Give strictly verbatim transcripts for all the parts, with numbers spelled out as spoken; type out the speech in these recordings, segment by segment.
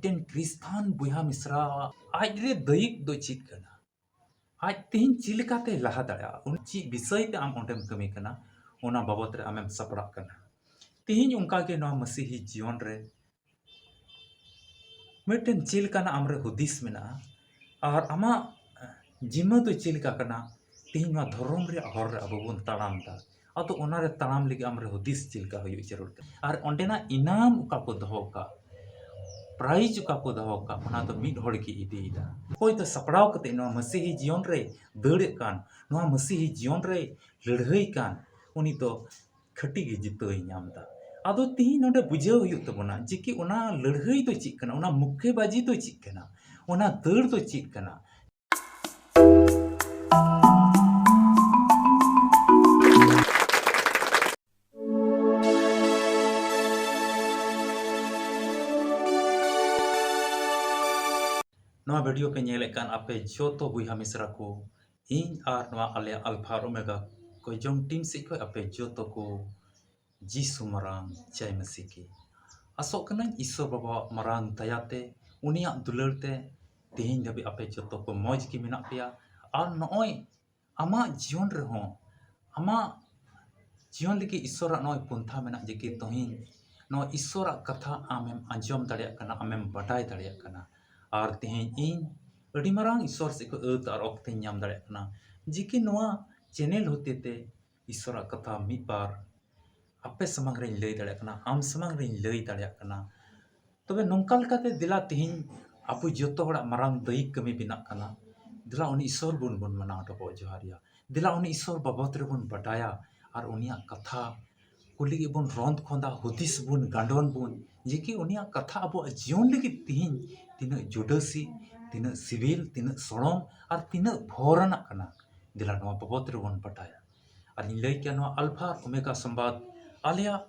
ᱢᱤᱫᱴᱮᱱ ᱠᱷᱨᱤᱥᱛᱟᱱ ᱵᱚᱭᱦᱟ ᱢᱤᱥᱨᱟᱣᱟᱜ ᱟᱡ ᱨᱮ ᱫᱟᱹᱭᱤᱠ ᱫᱚ ᱪᱮᱫ ᱠᱟᱱᱟ? ᱟᱡ ᱛᱮᱦᱮᱧ ᱪᱮᱫ ᱞᱮᱠᱟᱛᱮᱭ ᱞᱟᱦᱟ ᱫᱟᱲᱮᱭᱟᱜᱼᱟ? ᱩᱱᱤ ᱪᱮᱫ ᱵᱤᱥᱚᱭ ᱛᱮ ᱟᱢ ᱚᱸᱰᱮᱢ ᱠᱟᱹᱢᱤ ᱠᱟᱱᱟ, ᱚᱱᱟ ᱵᱟᱵᱚᱛ ᱨᱮ ᱟᱢᱮᱢ ᱥᱟᱯᱲᱟᱜ ᱠᱟᱱᱟ᱾ ᱛᱮᱦᱮᱧ ᱚᱱᱠᱟᱜᱮ ᱱᱚᱣᱟ ᱢᱟᱹᱥᱤᱦᱤ ᱡᱤᱭᱚᱱ ᱨᱮ ᱢᱤᱫᱴᱮᱱ ᱪᱮᱫ ᱞᱮᱠᱟᱱᱟᱜ ᱟᱢᱨᱮ ᱦᱩᱫᱤᱥ ᱢᱮᱱᱟᱜᱼᱟ ᱟᱨ ᱟᱢᱟᱜ ᱡᱤᱢᱟᱹ ᱫᱚ ᱪᱮᱫ ᱞᱮᱠᱟ ᱠᱟᱱᱟ? ᱛᱮᱦᱮᱧ ᱱᱚᱣᱟ ᱫᱷᱚᱨᱚᱢ ᱨᱮᱭᱟᱜ ᱦᱚᱨ ᱨᱮ ᱟᱵᱚ ᱵᱚᱱ ᱛᱟᱲᱟᱢ ᱮᱫᱟ, ᱟᱫᱚ ᱚᱱᱟᱨᱮ ᱛᱟᱲᱟᱢ ᱞᱟᱹᱜᱤᱫ ᱟᱢᱨᱮ ᱦᱩᱫᱤᱥ ᱪᱮᱫ ᱞᱮᱠᱟ ᱦᱩᱭᱩᱜ ᱡᱟᱹᱨᱩᱲ ᱠᱟᱱᱟ ᱟᱨ ᱚᱸᱰᱮᱱᱟᱜ ᱤᱱᱟᱢ ᱚᱠᱟ ᱠᱚ ᱫᱚᱦᱚ ᱠᱟᱜ, ᱯᱨᱟᱭᱤᱡᱽ ᱚᱠᱟ ᱠᱚ ᱫᱚᱦᱚ ᱠᱟᱜ, ᱚᱱᱟ ᱫᱚ ᱢᱤᱫ ᱦᱚᱲ ᱜᱮ ᱤᱫᱤᱭᱮᱫᱟ᱾ ᱚᱠᱚᱭ ᱫᱚ ᱥᱟᱯᱲᱟᱣ ᱠᱟᱛᱮ ᱱᱚᱣᱟ ᱢᱟᱹᱥᱤᱦᱤ ᱡᱤᱭᱚᱱ ᱨᱮ ᱫᱟᱹᱲᱮᱫ ᱠᱟᱱ, ᱱᱚᱣᱟ ᱢᱟᱹᱥᱤᱦᱤ ᱡᱤᱭᱚᱱ ᱨᱮ ᱞᱟᱹᱲᱦᱟᱹᱭ ᱠᱟᱱ, ᱩᱱᱤ ᱫᱚ ᱠᱷᱟᱹᱴᱤ ᱜᱮ ᱡᱤᱛᱟᱹᱣ ᱧᱟᱢ ᱮᱫᱟ᱾ ᱟᱫᱚ ᱛᱤᱦᱤᱧ ᱱᱚᱰᱮ ᱵᱩᱡᱷᱟᱹᱣ ᱦᱩᱭᱩᱜ ᱛᱟᱵᱚᱱᱟ ᱡᱮ ᱠᱤ ᱚᱱᱟ ᱞᱟᱹᱲᱦᱟᱹᱭ ᱫᱚ ᱪᱮᱫ ᱠᱟᱱᱟ, ᱚᱱᱟ ᱢᱩᱠᱠᱮᱵᱟᱡᱤ ᱫᱚ ᱪᱮᱫ ᱠᱟᱱᱟ, ᱚᱱᱟ ᱫᱟᱹᱲ ᱫᱚ ᱪᱮᱫ ᱠᱟᱱᱟ᱾ ᱱᱚᱣᱟ ᱵᱷᱤᱰᱤᱭᱳ ᱯᱮ ᱧᱮᱞᱮᱫ ᱠᱟᱱ ᱟᱯᱮ ᱡᱚᱛᱚ ᱵᱚᱭᱦᱟ ᱢᱤᱥᱨᱟ ᱠᱚ, ᱤᱧ ᱟᱨ ᱱᱚᱣᱟ ᱟᱞᱮᱭᱟᱜ ᱟᱞᱯᱷᱟ ᱟᱨ ᱳᱢᱮᱜᱟ ᱠᱚᱭᱡᱚᱝ ᱴᱤᱢ ᱥᱮᱫ ᱠᱷᱚᱱ ᱟᱯᱮ ᱡᱚᱛᱚ ᱠᱚ ᱡᱤᱥᱩ ᱢᱟᱨᱟᱝ ᱡᱟᱭ ᱢᱟᱹᱥᱤ ᱠᱤ᱾ ᱟᱥᱚᱜ ᱠᱟᱹᱱᱟᱹᱧ ᱤᱥᱥᱚᱨ ᱵᱟᱵᱟᱣᱟᱜ ᱢᱟᱨᱟᱝ ᱫᱟᱭᱟᱛᱮ, ᱩᱱᱤᱭᱟᱜ ᱫᱩᱞᱟᱹᱲ ᱛᱮ ᱛᱮᱦᱮᱧ ᱫᱷᱟᱹᱵᱤᱡ ᱟᱯᱮ ᱡᱚᱛᱚ ᱠᱚ ᱢᱚᱡᱽ ᱜᱮ ᱢᱮᱱᱟᱜ ᱯᱮᱭᱟ᱾ ᱟᱨ ᱱᱚᱜᱼᱚᱭ ᱟᱢᱟᱜ ᱡᱤᱭᱚᱱ ᱨᱮᱦᱚᱸ, ᱟᱢᱟᱜ ᱡᱤᱭᱚᱱ ᱞᱟᱹᱜᱤᱫ ᱤᱥᱥᱚᱨᱟᱜ ᱱᱚᱜᱼᱚᱭ ᱯᱚᱱᱛᱷᱟ ᱢᱮᱱᱟᱜ ᱡᱮ ᱠᱤ ᱛᱚᱦᱤᱧ ᱱᱚᱣᱟ ᱤᱥᱥᱚᱨᱟᱜ ᱠᱟᱛᱷᱟ ᱟᱢᱮᱢ ᱟᱸᱡᱚᱢ ᱫᱟᱲᱮᱭᱟᱜ ᱠᱟᱱᱟ, ᱟᱢᱮᱢ ᱵᱟᱰᱟᱭ ᱫᱟᱲᱮᱭᱟᱜ ᱠᱟᱱᱟ᱾ ᱟᱨ ᱛᱮᱦᱮᱧ ᱤᱧ ᱟᱹᱰᱤ ᱢᱟᱨᱟᱝ ᱤᱥᱥᱚᱨ ᱥᱮᱫ ᱠᱷᱚᱱ ᱟᱹᱛ ᱟᱨ ᱚᱠᱛᱮᱧ ᱧᱟᱢ ᱫᱟᱲᱮᱭᱟᱜ ᱠᱟᱱᱟ ᱡᱮ ᱠᱤ ᱱᱚᱣᱟ ᱪᱮᱱᱮᱞ ᱦᱚᱛᱮ ᱛᱮ ᱤᱥᱥᱚᱨᱟᱜ ᱠᱟᱛᱷᱟ ᱢᱤᱫ ᱵᱟᱨ ᱟᱯᱮ ᱥᱟᱢᱟᱝ ᱨᱤᱧ ᱞᱟᱹᱭ ᱫᱟᱲᱮᱭᱟᱜ ᱠᱟᱱᱟ, ᱟᱢ ᱥᱟᱢᱟᱝ ᱨᱤᱧ ᱞᱟᱹᱭ ᱫᱟᱲᱮᱭᱟᱜ ᱠᱟᱱᱟ᱾ ᱛᱚᱵᱮ ᱱᱚᱝᱠᱟ ᱞᱮᱠᱟᱛᱮ ᱫᱮᱞᱟ ᱛᱮᱦᱮᱧ ᱟᱵᱚ ᱡᱚᱛᱚ ᱦᱚᱲᱟᱜ ᱢᱟᱨᱟᱝ ᱫᱟᱹᱭᱤᱠ ᱠᱟᱹᱢᱤ ᱵᱮᱱᱟᱜ ᱠᱟᱱᱟ, ᱫᱮᱞᱟ ᱩᱱᱤ ᱤᱥᱥᱚᱨ ᱵᱚᱱ, ᱵᱚᱱ ᱢᱟᱱᱟᱣ ᱦᱚᱴᱚ ᱠᱟᱜ ᱡᱚᱦᱟᱨ ᱮᱭᱟ᱾ ᱫᱮᱞᱟ ᱩᱱᱤ ᱤᱥᱥᱚᱨ ᱵᱟᱵᱚᱫ ᱨᱮᱵᱚᱱ ᱵᱟᱰᱟᱭᱟ ᱟᱨ ᱩᱱᱤᱭᱟᱜ ᱠᱟᱛᱷᱟ ᱠᱚ ᱞᱟᱹᱜᱤᱫ ᱵᱚᱱ ᱨᱚᱸᱫ ᱠᱷᱚᱸᱫᱟ, ᱦᱩᱫᱤᱥ ᱵᱚᱱ, ᱜᱟᱸᱰᱚᱱ ᱵᱚᱱ, ᱡᱮ ᱠᱤ ᱩᱱᱤᱭᱟᱜ ᱠᱟᱛᱷᱟ ᱟᱵᱚᱣᱟᱜ ᱡᱤᱭᱚᱱ ᱞᱟᱹᱜᱤᱫ ᱛᱮᱦᱮᱧ ᱛᱤᱱᱟᱹᱜ ᱡᱩᱰᱟᱹᱥᱤ, ᱛᱤᱱᱟᱹᱜ ᱥᱤᱵᱤᱞ, ᱛᱤᱱᱟᱹᱜ ᱥᱚᱲᱚᱢ ᱟᱨ ᱛᱤᱱᱟᱹᱜ ᱵᱷᱚᱨ ᱟᱱᱟᱜ ᱠᱟᱱᱟ᱾ ᱫᱮᱞᱟ ᱱᱚᱣᱟ ᱵᱟᱵᱚᱫ ᱨᱮᱵᱚᱱ ᱵᱟᱰᱟᱭᱟ᱾ ᱟᱨ ᱤᱧ ᱞᱟᱹᱭ ᱠᱮᱭᱟ ᱱᱚᱣᱟ ᱟᱞᱯᱷᱟ ᱟᱨ ᱳᱢᱮᱜᱟ ᱥᱚᱢᱵᱟᱫ ᱟᱞᱮᱭᱟᱜ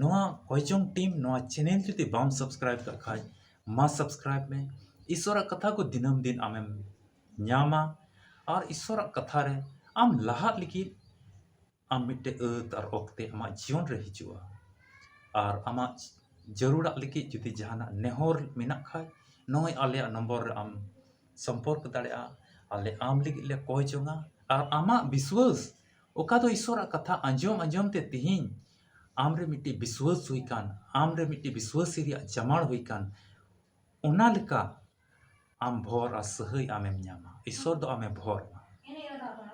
ᱱᱚᱣᱟ ᱠᱚᱭᱡᱚᱝ ᱴᱤᱢ ᱱᱚᱣᱟ ᱪᱮᱱᱮᱞ ᱡᱩᱫᱤ ᱵᱟᱢ ᱥᱟᱵᱥᱠᱨᱟᱭᱤᱵ ᱠᱟᱜ ᱠᱷᱟᱡ ᱢᱟ ᱥᱟᱵᱥᱠᱨᱟᱭᱤᱵ ᱢᱮ᱾ ᱤᱥᱥᱚᱨᱟᱜ ᱠᱟᱛᱷᱟ ᱠᱚ ᱫᱤᱱᱟᱹᱢ ᱫᱤᱱ ᱟᱢᱮᱢ ᱧᱟᱢᱟ ᱟᱨ ᱤᱥᱥᱚᱨᱟᱜ ᱠᱟᱛᱷᱟ ᱨᱮ ᱟᱢ ᱞᱟᱦᱟᱜ ᱞᱟᱹᱜᱤᱫ ᱟᱢ ᱢᱤᱫᱴᱮᱡ ᱟᱹᱛ ᱟᱨ ᱚᱠᱛᱮ ᱟᱢᱟᱜ ᱡᱤᱭᱚᱱ ᱨᱮ ᱦᱤᱡᱩᱜᱼᱟ᱾ ᱟᱨ ᱟᱢᱟᱜ ᱡᱟᱹᱨᱩᱲᱟᱜ ᱞᱟᱹᱜᱤᱫ ᱡᱩᱫᱤ ᱡᱟᱦᱟᱱᱟᱜ ᱱᱮᱦᱚᱨ ᱢᱮᱱᱟᱜ ᱠᱷᱟᱡ, ᱱᱚᱜᱼᱚᱭ ᱟᱞᱮᱭᱟᱜ ᱱᱚᱢᱵᱚᱨ ᱨᱮ ᱟᱢ ᱥᱚᱢᱯᱚᱨᱠ ᱫᱟᱲᱮᱭᱟᱜᱼᱟ᱾ ᱟᱞᱮ ᱟᱢ ᱞᱟᱹᱜᱤᱫ ᱞᱮ ᱠᱚᱭ ᱡᱚᱝᱟ᱾ ᱟᱨ ᱟᱢᱟᱜ ᱵᱤᱥᱣᱟᱹᱥ, ᱚᱠᱟ ᱫᱚ ᱤᱥᱚᱨᱟᱜ ᱠᱟᱛᱷᱟ ᱟᱸᱡᱚᱢ ᱟᱸᱡᱚᱢ ᱛᱮ ᱛᱤᱦᱤᱧ ᱟᱢᱨᱮ ᱢᱤᱫᱴᱤᱡ ᱵᱤᱥᱣᱟᱹᱥ ᱦᱩᱭ ᱠᱟᱱ, ᱟᱢᱨᱮ ᱢᱤᱫᱴᱤᱡ ᱵᱤᱥᱣᱟᱹᱥᱤ ᱨᱮᱭᱟᱜ ᱡᱟᱢᱟᱲ ᱦᱩᱭ ᱠᱟᱱ, ᱚᱱᱟ ᱞᱮᱠᱟ ᱟᱢ ᱵᱷᱚᱨ ᱟᱨ ᱥᱟᱹᱦᱟᱹᱭ ᱟᱢᱮᱢ ᱧᱟᱢᱟ᱾ ᱤᱥᱚᱨ ᱫᱚ ᱟᱢᱮ ᱵᱷᱚᱨ ᱟᱢᱟ᱾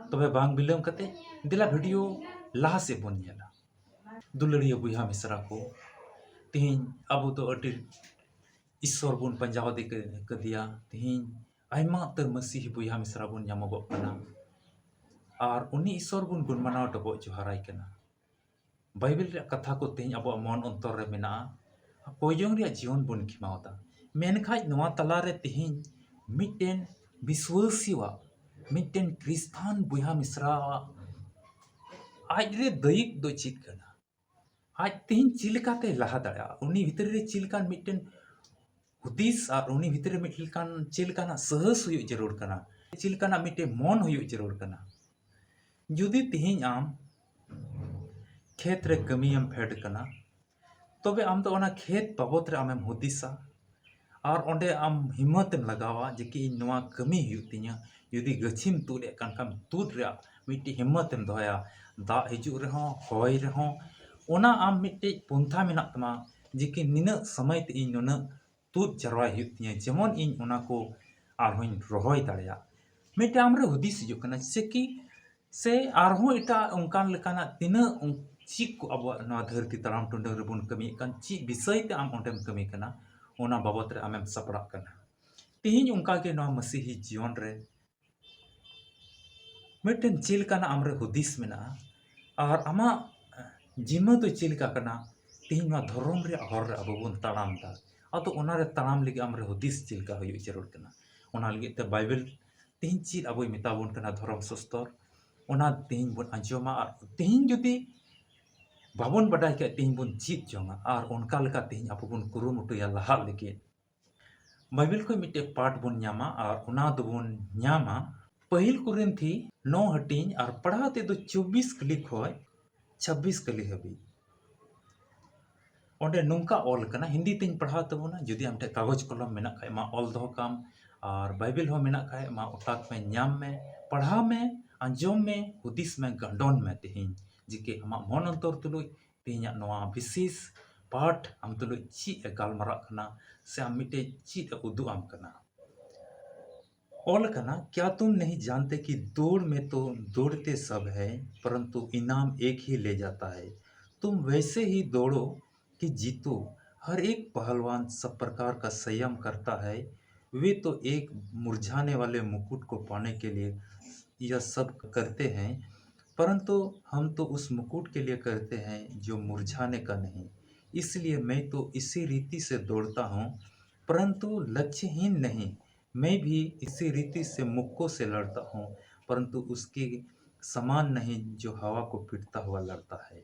ᱛᱚᱵᱮ ᱵᱟᱝ ᱵᱤᱞᱚᱢ ᱠᱟᱛᱮ ᱫᱮᱞᱟ ᱵᱷᱤᱰᱤᱭᱳ ᱞᱟᱦᱟ ᱥᱮᱫ ᱵᱚᱱ ᱧᱮᱞᱟ᱾ ᱫᱩᱞᱟᱹᱲᱤᱭᱟᱹ ᱵᱚᱭᱦᱟ ᱢᱤᱥᱨᱟ ᱠᱚ, ᱛᱤᱦᱤᱧ ᱟᱵᱚ ᱫᱚ ᱟᱹᱰᱤ ᱤᱥᱚᱨ ᱵᱚᱱ ᱯᱟᱸᱡᱟ ᱟᱫᱮ ᱠᱟᱫᱮᱭᱟ᱾ ᱛᱤᱦᱤᱧ ᱟᱭᱢᱟ ᱩᱛᱟᱹᱨ ᱢᱟᱹᱥᱤᱦᱤ ᱵᱚᱭᱦᱟ ᱢᱤᱥᱨᱟ ᱵᱚᱱ ᱧᱟᱢᱚᱜᱚᱜ ᱠᱟᱱᱟ᱾ ᱟᱨ ᱩᱱᱤ ᱤᱥᱚᱨ ᱵᱚᱱ ᱜᱩᱱᱢᱟᱱᱟᱣ ᱰᱚᱵᱚᱜ ᱡᱚᱦᱟᱨᱟᱭ ᱠᱟᱱᱟ᱾ ᱵᱟᱭᱵᱮᱞ ᱨᱮᱭᱟᱜ ᱠᱟᱛᱷᱟ ᱠᱚ ᱛᱮᱦᱮᱧ ᱟᱵᱚᱣᱟᱜ ᱢᱚᱱ ᱚᱱᱛᱚᱨ ᱨᱮ ᱢᱮᱱᱟᱜᱼᱟ᱾ ᱠᱚᱭᱡᱚᱝ ᱨᱮᱭᱟᱜ ᱡᱤᱭᱚᱱ ᱵᱚᱱ ᱠᱷᱮᱢᱟᱣ ᱮᱫᱟ᱾ ᱢᱮᱱᱠᱷᱟᱡ ᱱᱚᱣᱟ ᱛᱟᱞᱟᱨᱮ ᱛᱮᱦᱮᱧ ᱢᱤᱫᱴᱮᱱ ᱵᱤᱥᱣᱟᱹᱥᱤᱣᱟᱜ, ᱢᱤᱫᱴᱮᱱ ᱠᱷᱨᱤᱥᱛᱟᱱ ᱵᱚᱭᱦᱟ ᱢᱤᱥᱨᱟᱣᱟᱜ ᱟᱡᱨᱮ ᱫᱟᱹᱭᱤᱠ ᱫᱚ ᱪᱮᱫ ᱠᱟᱱᱟ? ᱟᱡ ᱛᱮᱦᱮᱧ ᱪᱮᱫ ᱞᱮᱠᱟᱛᱮ ᱞᱟᱦᱟ ᱫᱟᱲᱮᱭᱟᱜᱼᱟ? ᱩᱱᱤ ᱵᱷᱤᱛᱨᱤ ᱨᱮ ᱪᱮᱫ ᱞᱮᱠᱟᱱ ᱢᱤᱫᱴᱮᱱ ᱦᱩᱫᱤᱥ ᱟᱨ ᱩᱱᱤ ᱵᱷᱤᱛᱨᱤ ᱨᱮ ᱢᱤᱫ ᱞᱮᱠᱟᱱ ᱪᱮᱫ ᱞᱮᱠᱟᱱᱟᱜ ᱥᱟᱦᱟᱥ ᱦᱩᱭᱩᱜ ᱡᱟᱹᱨᱩᱲ ᱠᱟᱱᱟ, ᱪᱮᱫ ᱞᱮᱠᱟᱱᱟᱜ ᱢᱤᱫᱴᱮᱱ ᱢᱚᱱ ᱦᱩᱭᱩᱜ ᱡᱟᱹᱨᱩᱲ ᱠᱟᱱᱟ? ᱡᱩᱫᱤ ᱛᱮᱦᱮᱧ ᱟᱢ ᱠᱷᱮᱛ ᱨᱮ ᱠᱟᱹᱢᱤᱭᱮᱢ ᱯᱷᱮᱰ ᱠᱟᱱᱟ, ᱛᱚᱵᱮ ᱟᱢ ᱫᱚ ᱚᱱᱟ ᱠᱷᱮᱛ ᱵᱟᱵᱚᱛ ᱨᱮ ᱟᱢᱮᱢ ᱦᱩᱫᱤᱥᱟ ᱟᱨ ᱚᱸᱰᱮ ᱟᱢ ᱦᱤᱢᱢᱚᱛ ᱮᱢ ᱞᱟᱜᱟᱣᱟ ᱡᱮ ᱠᱤ ᱤᱧ ᱱᱚᱣᱟ ᱠᱟᱹᱢᱤ ᱦᱩᱭᱩᱜ ᱛᱤᱧᱟᱹ᱾ ᱡᱩᱫᱤ ᱜᱟᱹᱪᱷᱤᱢ ᱛᱩᱫ ᱮᱫ ᱠᱟᱱ ᱠᱷᱟᱱ ᱛᱩᱫ ᱨᱮᱭᱟᱜ ᱢᱤᱫᱴᱤᱡ ᱦᱤᱢᱢᱚᱛ ᱮᱢ ᱫᱚᱦᱚᱭᱟ, ᱫᱟᱜ ᱦᱤᱡᱩᱜ ᱨᱮᱦᱚᱸ, ᱦᱚᱭ ᱨᱮᱦᱚᱸ, ᱚᱱᱟ ᱟᱢ ᱢᱤᱫᱴᱤᱡ ᱯᱚᱱᱛᱷᱟ ᱢᱮᱱᱟᱜ ᱛᱟᱢᱟ ᱡᱮ ᱠᱤ ᱱᱤᱱᱟᱹᱜ ᱥᱚᱢᱚᱭ ᱛᱮ ᱤᱧ ᱱᱩᱱᱟᱹᱜ ᱛᱩᱫ ᱡᱟᱨᱣᱟᱭ ᱦᱩᱭᱩᱜ ᱛᱤᱧᱟᱹ, ᱡᱮᱢᱚᱱ ᱤᱧ ᱚᱱᱟ ᱠᱚ ᱟᱨᱦᱚᱸᱧ ᱨᱚᱦᱚᱭ ᱫᱟᱲᱮᱭᱟᱜ᱾ ᱢᱤᱫᱴᱮᱱ ᱟᱢᱨᱮ ᱦᱩᱫᱤᱥ ᱦᱤᱡᱩᱜ ᱠᱟᱱᱟ ᱥᱮ ᱠᱤ, ᱥᱮ ᱟᱨᱦᱚᱸ ᱮᱴᱟᱜ ᱚᱱᱠᱟᱱ ᱞᱮᱠᱟᱱᱟᱜ ᱛᱤᱱᱟᱹᱜ ᱚᱝ-, ᱪᱮᱫ ᱠᱚ ᱟᱵᱚᱣᱟᱜ ᱱᱚᱣᱟ ᱫᱷᱟᱹᱨᱛᱤ ᱛᱟᱲᱟᱢ ᱴᱩᱰᱟᱹᱝ ᱨᱮᱵᱚᱱ ᱠᱟᱹᱢᱤᱭᱮᱫ ᱠᱟᱱ, ᱪᱮᱫ ᱵᱤᱥᱚᱭ ᱛᱮ ᱟᱢ ᱚᱸᱰᱮᱢ ᱠᱟᱹᱢᱤ ᱠᱟᱱᱟ, ᱚᱱᱟ ᱵᱟᱵᱚᱛ ᱨᱮ ᱟᱢᱮᱢ ᱥᱟᱯᱲᱟᱜ ᱠᱟᱱᱟ᱾ ᱛᱮᱦᱮᱧ ᱚᱱᱠᱟᱜᱮ ᱱᱚᱣᱟ ᱢᱟᱹᱥᱤᱦᱤ ᱡᱤᱭᱚᱱ ᱨᱮ ᱢᱤᱫᱴᱮᱱ ᱪᱮᱫ ᱞᱮᱠᱟᱱᱟᱜ ᱟᱢᱨᱮ ᱦᱩᱫᱤᱥ ᱢᱮᱱᱟᱜᱼᱟ ᱟᱨ ᱟᱢᱟᱜ ᱡᱤᱢᱟᱹ ᱫᱚ ᱪᱮᱫ ᱞᱮᱠᱟ ᱠᱟᱱᱟ, ᱛᱮᱦᱮᱧ ᱱᱚᱣᱟ ᱫᱷᱚᱨᱚᱢ ᱨᱮᱭᱟᱜ ᱦᱚᱨ ᱨᱮ ᱟᱵᱚ ᱵᱚᱱ ᱛᱟᱲᱟᱢ ᱮᱫᱟ᱾ ᱟᱫᱚ ᱚᱱᱟᱨᱮ ᱛᱟᱲᱟᱢ ᱞᱟᱹᱜᱤᱫ ᱟᱢᱨᱮ ᱦᱩᱫᱤᱥ ᱪᱮᱫ ᱞᱮᱠᱟ ᱦᱩᱭᱩᱜ ᱡᱟᱹᱨᱩᱲ ᱠᱟᱱᱟ? ᱚᱱᱟ ᱞᱟᱹᱜᱤᱫ ᱛᱮ ᱵᱟᱭᱵᱮᱞ ᱛᱮᱦᱮᱧ ᱪᱮᱫ ᱟᱵᱚᱭ ᱢᱮᱛᱟ ᱵᱚᱱ ᱠᱟᱱᱟ, ᱫᱷᱚᱨᱚᱢ ᱥᱟᱥᱛᱚᱨ, ᱚᱱᱟ ᱛᱮᱦᱮᱧ ᱵᱚᱱ ᱟᱸᱡᱚᱢᱟ᱾ ᱟᱨ ᱛᱮᱦᱮᱧ ᱡᱩᱫᱤ ᱵᱟᱵᱚᱱ ᱵᱟᱰᱟᱭ ᱠᱷᱟᱡ, ᱛᱮᱦᱮᱧ ᱵᱚᱱ ᱪᱮᱫ ᱡᱚᱝᱟ ᱟᱨ ᱚᱱᱠᱟ ᱞᱮᱠᱟ ᱛᱮᱦᱮᱧ ᱟᱵᱚ ᱵᱚᱱ ᱠᱩᱨᱩᱢᱩᱴᱩᱭᱟ ᱞᱟᱦᱟᱜ ᱞᱟᱹᱜᱤᱫ᱾ ᱵᱟᱭᱵᱮᱞ ᱠᱷᱚᱱ ᱢᱤᱫᱴᱮᱡ ᱯᱟᱴ ᱵᱚᱱ ᱧᱟᱢᱟ ᱟᱨ ᱚᱱᱟ ᱫᱚᱵᱚᱱ ᱧᱟᱢᱟ ᱯᱟᱹᱦᱤᱞ ᱠᱚᱨᱤᱱᱛᱷᱤ ᱱᱚ ᱦᱟᱹᱴᱤᱧ ᱟᱨ ᱯᱟᱲᱦᱟᱣ ᱛᱮᱫᱚ ᱪᱚᱵᱵᱤᱥ ᱠᱟᱹᱞᱤ ᱠᱷᱚᱱ ᱪᱷᱟᱵᱵᱤᱥ ᱠᱟᱹᱞᱤ ᱦᱟᱹᱵᱤᱡ᱾ ᱚᱸᱰᱮ ᱱᱚᱝᱠᱟ ᱚᱞ ᱠᱟᱱᱟ, ᱦᱤᱱᱫᱤ ᱛᱮᱧ ᱯᱟᱲᱦᱟᱣ ᱛᱟᱵᱚᱱᱟ, ᱡᱩᱫᱤ ᱟᱢ ᱴᱷᱮᱱ ᱠᱟᱜᱚᱡᱽ ᱠᱚᱞᱚᱢ ᱢᱮᱱᱟᱜ ᱠᱷᱟᱡ ᱢᱟ ᱚᱞ ᱫᱚᱦᱚ ᱠᱟᱢ, ᱟᱨ ᱵᱟᱭᱵᱮᱞ ᱦᱚᱸ ᱢᱮᱱᱟᱜ ᱠᱷᱟᱡ ᱢᱟ ᱚᱴᱟᱜᱽ ᱢᱮ, ᱧᱟᱢ ᱢᱮ, ᱯᱟᱲᱦᱟᱣ ᱢᱮ, ᱟᱸᱡᱚᱢ ᱢᱮ, ᱦᱩᱫᱤᱥ ᱢᱮ, ᱜᱟᱸᱰᱚᱱ ᱢᱮ ᱛᱮᱦᱮᱧ ᱡᱮᱠᱤ ᱟᱢᱟᱜ ᱢᱚᱱ ᱚᱱᱛᱚᱨ ᱛᱩᱞᱩᱡ ᱛᱮᱦᱮᱧᱟᱜ ᱱᱚᱣᱟ ᱵᱤᱥᱮᱥ ᱯᱟᱴ ᱟᱢ ᱛᱩᱞᱩᱡ ᱪᱮᱫ ᱮ ᱜᱟᱞᱢᱟᱨᱟᱜ ᱠᱟᱱᱟ ᱥᱮ ᱟᱢ ᱢᱤᱫᱴᱮᱡ ᱪᱮᱫ ᱮ ᱩᱫᱩᱜ ᱟᱢ ᱠᱟᱱᱟ᱾ ᱚᱞ ᱠᱟᱱᱟ, क्या तुम नहीं जानते कि दौड़ में तो दौड़ते सब है, परंतु इनाम एक ही ले जाता है? तुम वैसे ही दौड़ो कि जीतो। हर एक पहलवान सब प्रकार का संयम करता है। वे तो एक मुरझाने वाले मुकुट को पाने के लिए यह सब करते हैं, परंतु हम तो उस मुकुट के लिए करते हैं जो मुरझाने का नहीं। इसलिए मैं तो इसी रीति से दौड़ता हूँ, परंतु लक्ष्यहीन नहीं। मैं भी इसी रीति से मुक्कों से लड़ता हूँ, परंतु उसके समान नहीं जो हवा को पीटता हुआ लड़ता है।